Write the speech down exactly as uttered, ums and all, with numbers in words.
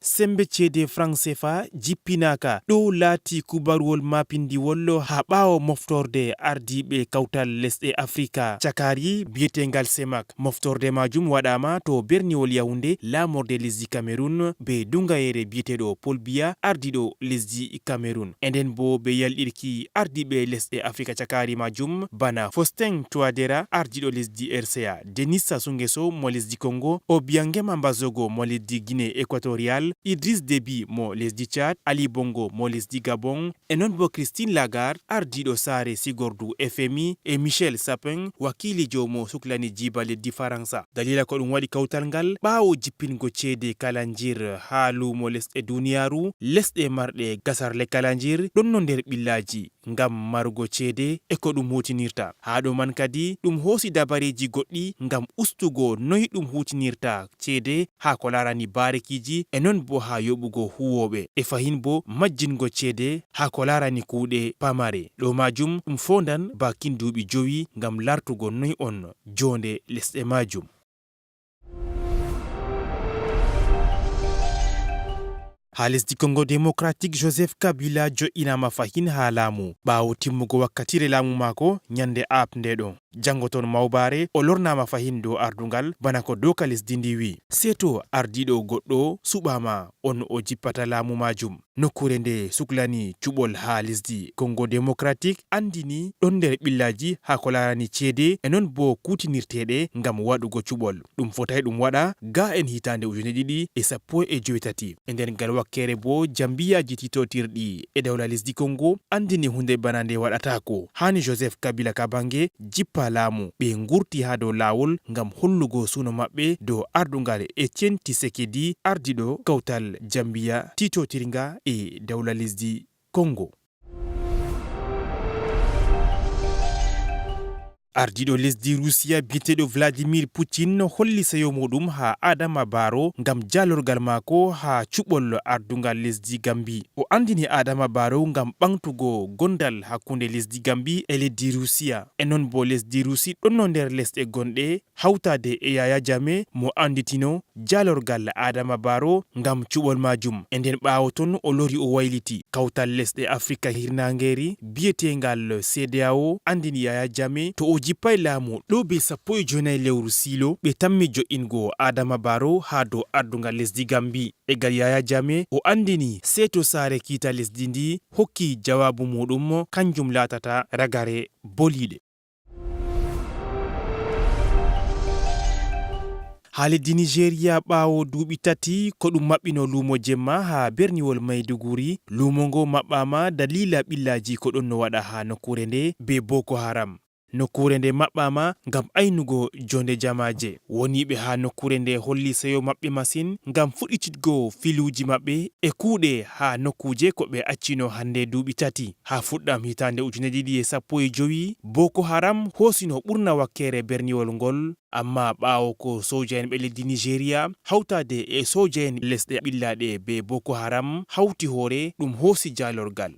Semmbe ceede franc C F A jippinaaka. Ɗoo laati kubaruwol maapindiwol haa ɓaawo moftorde ardiiɓe kawtal lesɗe Afrika cakaari biyeteengal semak. Moftorde maajum waɗaama to berniwol Yaoundé, laamorde lesdi Cameroun, be duŋayere biyeteeɗo Paul Biya, ardiiɗo lesdi Cameroun. E nden boo be yalɗirki ardiiɓe lesɗe Afrika cakaari maajum, bana Faustin Touadéra, ardiiɗo lesdi R C A, Denis Sassou Nguesso mo lesdi Congo, Obiangema Mbazogo mo lesdi Guinée Équatoriale, Idriss Déby mo lesdi Tchad, Ali Bongo mo lesdi Gabon, e non boo Christine Lagarde, ardiiɗo saare sigordu F M I, e Michel Sapin, wakiiliijo mo suklani jiiba lesdi Faransa. Daliila ko ɗum waɗi kawtal ngal, ɓaawo jippingo ceede kalanjir haa luumo lesɗe duniyaaru, lesɗe marɗe gasarle kalanjir ɗonno nder ɓillaaji ngam marugo ceede e ko ɗum huutinirta. Haa ɗo man kadi, ɗum hoosi dabareeji goɗɗi ngam ustugo noy ɗum huutinirta ceede haa ko laarani baarekiiji e non boo haa yoɓugo huuwooɓe, e fahin boo majjingo ceede haa ko laarani kuuɗe pamare. Ɗo maajum ɗum foondan baakin duuɓi jowi ngam laartugo noy on joonde lesɗe maajum. Haa lesdi Congo Démocratique, Joseph Kabila jo'inaama fahin haa laamu, ɓaawo timmugo wakkatire laamu maako nyande aapnde ɗo. Janngo ton Mawbaare, o lornaama fahin dow ardungal, bana ko dooka lesdi ndi wi'i. Seeto ardiiɗo goɗɗo suɓaama, on o jippata laamu maajum. Nokkuure nde suklani cuɓol haa lesdi Congo Démocratique anndini ɗon nder ɓillaaji haa ko laarani ceede e non boo kuutinirteeɗe ngam waɗugo cuɓol. Ɗum fotaay ɗum waɗa gaa'en hitaande ujine ɗiɗi e sappo e joweetati. E nder ngal wakkeere boo, jammbiyaaji tiitotirɗi e dawla lesdi Congo anndini huunde bana nde waɗataako. Haani Joseph Kabila Kabange jippa laamu, ɓe ngurti haa dow laawol ngam hollugo suuno maɓɓe dow ardungal Etienne Tshisekedi, ardiiɗo kawtal jammbiya tiitotirnga e dawla lesdi Congo. Ardiiɗo lesdi Rusiya biyeteeɗo Vladimir Putin holli seyo muuɗum haa Adama Barrow ngam jaalorgal maako haa cuɓol ardungal lesdi Gambi. O anndini Adama Barrow ngam ɓaŋgtugo gondal hakkunde lesdi Gambi e leddi Rusiya. E non boo lesdi Rusi ɗonno nder lesɗe gonɗe hawtaade e Yaya Jammeh mo annditino jaalorgal Adama Barrow ngam cuɓol maajum. E nden ɓaawo ton o lori o wayliti. Kawtal lesɗe Afrika hirnaangeeri biyeteengal CEDEAO anndini Yaya Jammeh to o jippay laamu ɗo be sappo e joynayi lewru siilo ɓe tammi jo'ingo Adama Barrow haa dow ardungal lesdi Gambi. E gal Yaya Jammeh o anndini seeto saare kiita lesdi ndi hokki jawaabu muuɗum kanjum laatata ragare boliiɗe. Haa leddi Nigeria, ɓaawo duuɓi tati ko ɗum maɓɓino luumo jemma haa berniwol Maiduguri, luumo ngo maɓɓaama daliila ɓillaaji ko ɗon no waɗa haa nokkuure nde be Boko Haram. Nokkuure nde maɓɓaama ngam aynugo jonde jamaaje. Woniiɓe haa nokkuure nde holli seyo maɓɓe masin ngam fuɗɗititgo filuuji maɓɓe e kuuɗe haa nokkuuje ko ɓe accino hannde duuɓi tati. Haa fuɗɗam hitaande ujine ɗiɗi e sappo e jowi, Boko Haram hoosino ɓurna wakkeere berniwol ngol, ammaa ɓaawo ko sooja'en ɓe leddi Nigeria hawtaade e sooja'en lesɗe ɓillaaɗe be Boko Haram hawti hoore, ɗum hoosi jaalorgal.